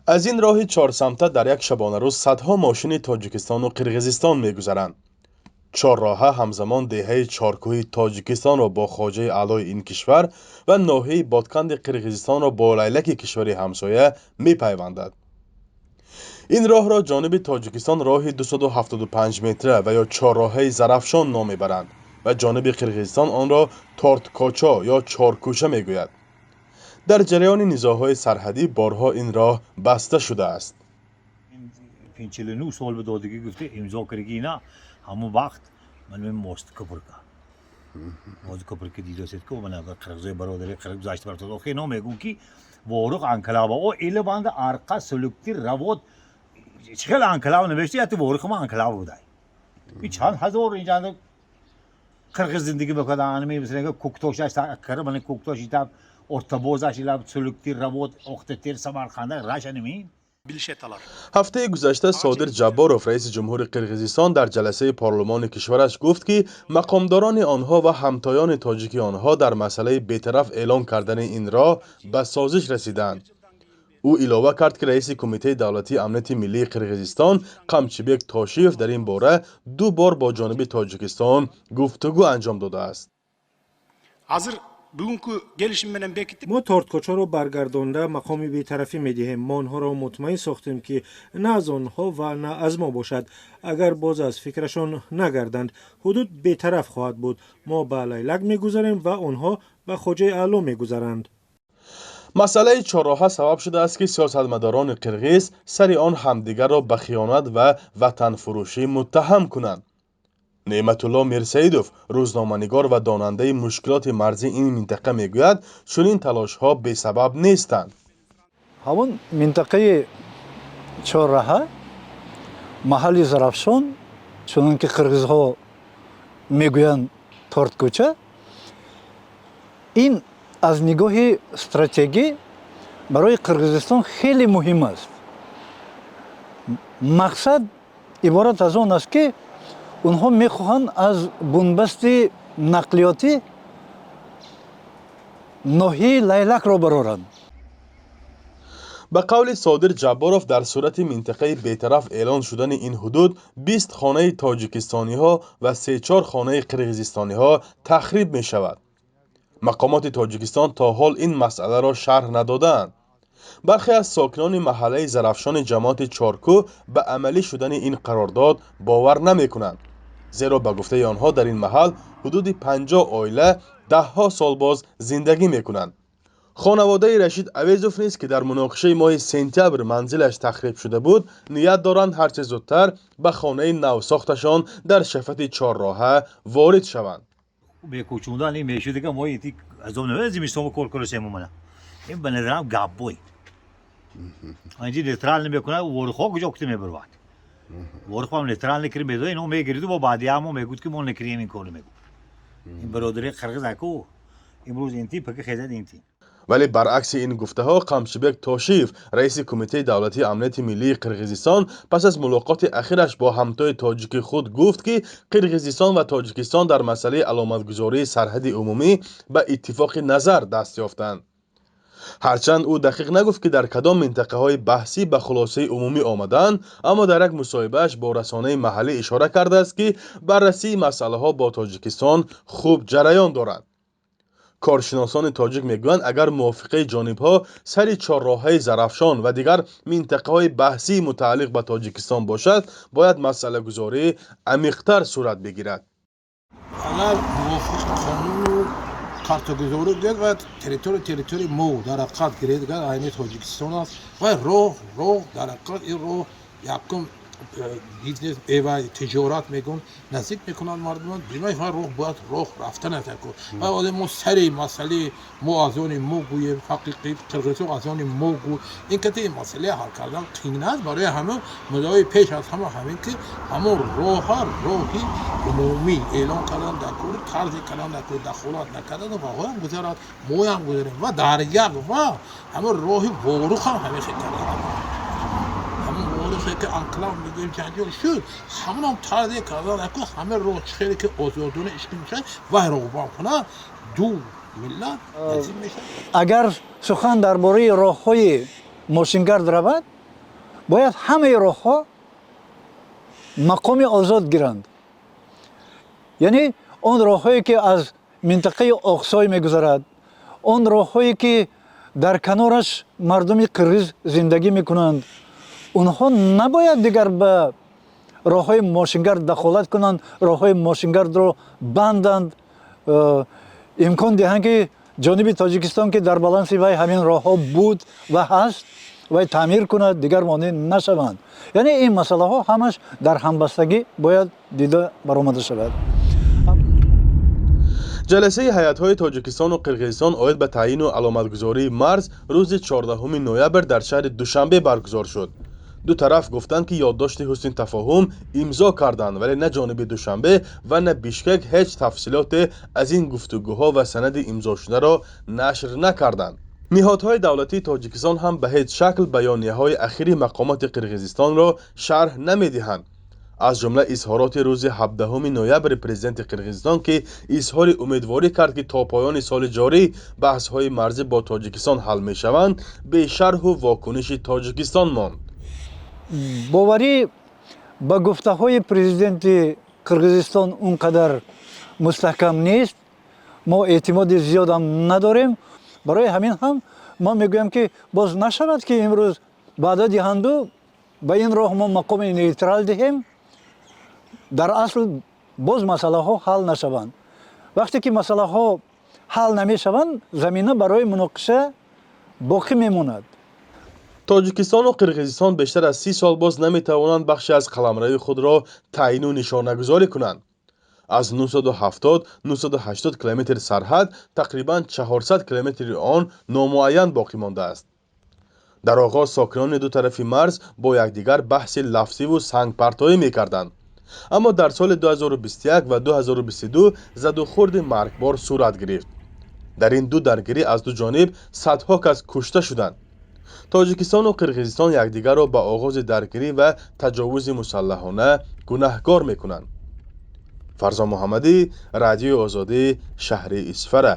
Аз ин роҳи чорсамта дар як шабонарӯз садҳо мошини Тоҷикистону Қирғизистон мегузаранд. Чорроҳа ҳамзамон деҳаи Чоркӯҳи Тоҷикистонро бо Хоҷаи Аълои ин кишвар ва ноҳияи Бодканди Қирғизистонро бо Лайлаки кишвари ҳамсоя мепайвандад. Ин роҳро ҷониби Тоҷикистон роҳи 275 метра ва ё чорроҳаи Зарафшон ном мебаранд ва ҷониби Қирғизистон онро Торткочо ё Чоркӯча мегӯяд. Дар ҷараёни низоъҳои сарҳадӣ борҳо ин роҳ баста шудааст. 49 сол ба додагӣ гуфта, имзо кардаги. Ина ҳамон вақт ман мост копурка, мост копурка дидосед ку, ман қирғизои бародари қирғиз гузашта бартод. Охи, ино мегӯм, ки Ворух анклава о Элибанда арқа Сулукти равод чӣ хел анклав навишта, яти Ворухама анклав будай. И чанд ҳазор инҷа қирғиз зиндагӣ мекунад. Мисалан, Куктошаш кара, мана Куктош итаб Ортобозаш илаб Сулукти равод Охтатер Самарқанда раша немин. Билишет алар. Ҳафтаи гузашта Содир Ҷабборов, раиси ҷумҳури Қирғизистон, дар ҷаласаи парлумони кишвараш гуфт, ки мақомдорони онҳо ва ҳамтоёни тоҷики онҳо дар масъалаи бетараф эълон кардани ин роҳ ба созиш расиданд. Ӯ илова кард, ки раиси Кумитаи давлатии амнияти миллии Қирғизистон Қамчибек Тошиев дар ин бора ду бор бо ҷониби Тоҷикистон гуфтугӯ анҷом додааст. Азыр бүгүнкү келишим менен бекитип Мо Торткочаро баргардонда, мақоми бетарафӣ медиҳем. Мо онҳоро мутмаин сохтем, ки на аз онҳо ва на аз мо бошад. Агар боз аз фикрашон нагарданд, ҳудуд бетараф хоҳад буд. Мо ба Лайлак мегузарем ва онҳо ба Хоҷаи Аъло мегузаранд. Масъалаи чорроҳа сабаб шудааст, ки сиёсатмадорони қирғиз сари он ҳамдигарро ба хиёнат ва ватанфурӯшӣ муттаҳам кунанд. Неъматулло Мирсаидов, рӯзноманигор ва донандаи мушкилоти марзии ин минтақа, мегӯяд, чунин талошҳо бесабаб нестанд. Ҳамон минтақаи чорраҳа, маҳалли Зарафшон, чунон ки қирғизҳо мегӯянд, Торткӯча, ин аз нигоҳи стратегӣ барои Қирғизистон хеле муҳим аст. Мақсад иборат аз он аст, ки онҳо мехоҳанд аз бунбасти нақлиётӣ ноҳияи Лайлакро бароранд. Ба қавли Содир Ҷабборов, дар сурати минтақаи бетараф эълон шудани ин ҳудуд 20 хонаи тоҷикистониҳо ва се-чор хонаи қирғизистониҳо тахриб мешавад. Мақомоти Тоҷикистон то ҳол ин масъаларо шарҳ надодаанд. Бархе аз сокинони маҳаллаи Зарафшони ҷамоати Чоркӯҳ ба амалӣ шудани ин қарордод бовар намекунанд, зеро, ба гуфтаи онҳо, дар ин маҳал ҳудуди 50 оила даҳҳо сол боз зиндагӣ мекунанд. Хонаводаи Рашид Авезов низ, ки дар муноқишаи моҳи сентябр манзилаш тахриб шуда буд, ният доранд ҳарче зудтар ба хонаи навсохташон дар шафати чорроҳа ворид шаванд. Бекӯчундан ин мешудига, мо ити азоб намед, зимистон кор кунасем. Мана, ин ба назарам гап бой. Анҷи нейтрал мекунад, Ворухо куҷо кути мебарвад. Ворухо ҳам нейтрал некри медода, ино мегириду бо баъдиямо мегӯд, ки мо некрием, ин корро мегӯ. Ин бародари қирғиз аку имрӯз инти паки хезад инти. Вале баръакси ин гуфтаҳо, Қамчибек Тошиев, раиси Кумитаи давлатии амнияти миллии Қирғизистон, пас аз мулоқоти ахираш бо ҳамтои тоҷики худ гуфт, ки Қирғизистон ва Тоҷикистон дар масъалаи аломатгузории сарҳади умумӣ ба иттифоқи назар даст ёфтанд. Ҳарчанд ӯ дақиқ нагуфт, ки дар кадом минтақаҳои баҳсӣ ба хулосаи умумӣ омадаанд, аммо дар як мусоҳибааш бо расонаи маҳаллӣ ишора кардааст, ки баррасии масъалаҳо бо Тоҷикистон хуб ҷараён дорад. Коршиносони тоҷик мегӯянд, агар мувофиқаи ҷонибҳо сари чорроҳаи Зарафшон ва дигар минтақаҳои баҳсии мутааллиқ ба Тоҷикистон бошад, бояд масъалагузорӣ амиқтар сурат бигирад. Агар мувофиқи қонуну картагузорӣ гӯяд ва территорияи мо дар ҳақиқат гиред, гар айни Тоҷикистон аст ва роҳ дар ҳақиқат ин роҳ якум бизнес ва тиҷорат мегӯн, наздик мекунанд мардумон. Бимай роҳ бояд роҳ рафтан аст ва одам мо сари масъалаи мо аз они мо гӯем, ҳақиқӣ қирғизҳо аз они мо гӯ, ин кати масъалаи ҳал кардан қиин аст. Барои ҳама муддаои пеш аз ҳама ҳамин, ки ҳамон роҳа роҳи умумӣ эълон кардан дар кори тарзе кардан дар кори дахолат накардан ва ҳоям гузарад, моям гузарем ва дар як вақт ҳамон роҳи Ворух ҳам ҳамин хел кардан. Ҳамон Ворухе ки анклав мегӯем, ҷанҷол шуд, ҳамонам тарзе кардан аку ҳама роҳ чӣ хеле ки озодона ишки мешавад, вай роҳбам кунад, ду миллат наздик мешавад. Агар сухан дар бораи роҳҳои мошингард равад. Бояд ҳамаи роҳҳо мақоми озод гиранд, яъне он роҳҳое ки аз минтақаи Оқсой мегузарад, он роҳҳое ки дар канораш мардуми қирғиз зиндагӣ мекунанд, онҳо набояд дигар ба роҳҳои мошингард дахолат кунанд, роҳҳои мошингардро банданд, имкон диҳанд ки ҷониби Тоҷикистон, ки дар баланси вай ҳамин роҳҳо буд ва ҳаст, вай таъмир кунад, дигар монеъ нашаванд. Яъне ин масъалаҳо ҳамаш дар ҳамбастагӣ бояд дида баромада шавад. Ҷаласаи ҳайатҳои Тоҷикистону Қирғизистон оид ба таъйину аломатгузории марз рӯзи 14 ноябр дар шаҳри Душанбе баргузор шуд. Ду тараф гуфтанд, ки ёддошти ҳусни тафоҳум имзо карданд, вале на ҷониби Душанбе ва на Бишкек ҳеҷ тафсилоте аз ин гуфтугӯҳо ва санади имзошударо нашр накарданд. Ниҳодҳои давлатии Тоҷикистон ҳам ба ҳеҷ шакл баёнияҳои ахири мақомоти Қирғизистонро шарҳ намедиҳанд, аз ҷумла изҳороти рӯзи 17 ноябри президенти Қирғизистон, ки изҳори умедворӣ кард, ки то поёни соли ҷорӣ баҳсҳои марзӣ бо Тоҷикистон ҳал мешаванд, бешарҳу вокуниши Тоҷикистон монд. Боварӣ ба гуфтаҳои президенти Қирғизистон он қадар мустаҳкам нест. Мо эътимоди зиёдам надорем. Барои ҳамин ҳам мо мегӯям, ки боз нашавад, ки имрӯз ваъда диҳанду ба ин роҳ мо мақоми нейтрал диҳем, дар асл боз масъалаҳо ҳал нашаванд. Вақте ки масъалаҳо ҳал намешаванд, замина барои муноқиша боқӣ мемонад. Тоҷикистону Қирғизистон бештар аз 30 сол боз наметавонанд бахше аз қаламрави худро таъйину нишонагузорӣ кунанд. Аз 970-980 километр сарҳад тақрибан 400 километри он номуайян боқӣ мондааст. Дар оғоз сокинони ду тарафи марз бо якдигар баҳси лафзиву сангпартоӣ мекарданд, аммо дар соли 2021 ва 2022 задухӯрди маргбор сурат гирифт. Дар ин ду даргирӣ аз ду ҷониб садҳо кас кушта шуданд. Тоҷикистону Қирғизистон якдигарро ба оғози даргирӣ ва таҷовузи мусаллаҳона гунаҳкор мекунанд. Фарзон Муҳаммадӣ, Радиои Озодӣ, шаҳри Исфара.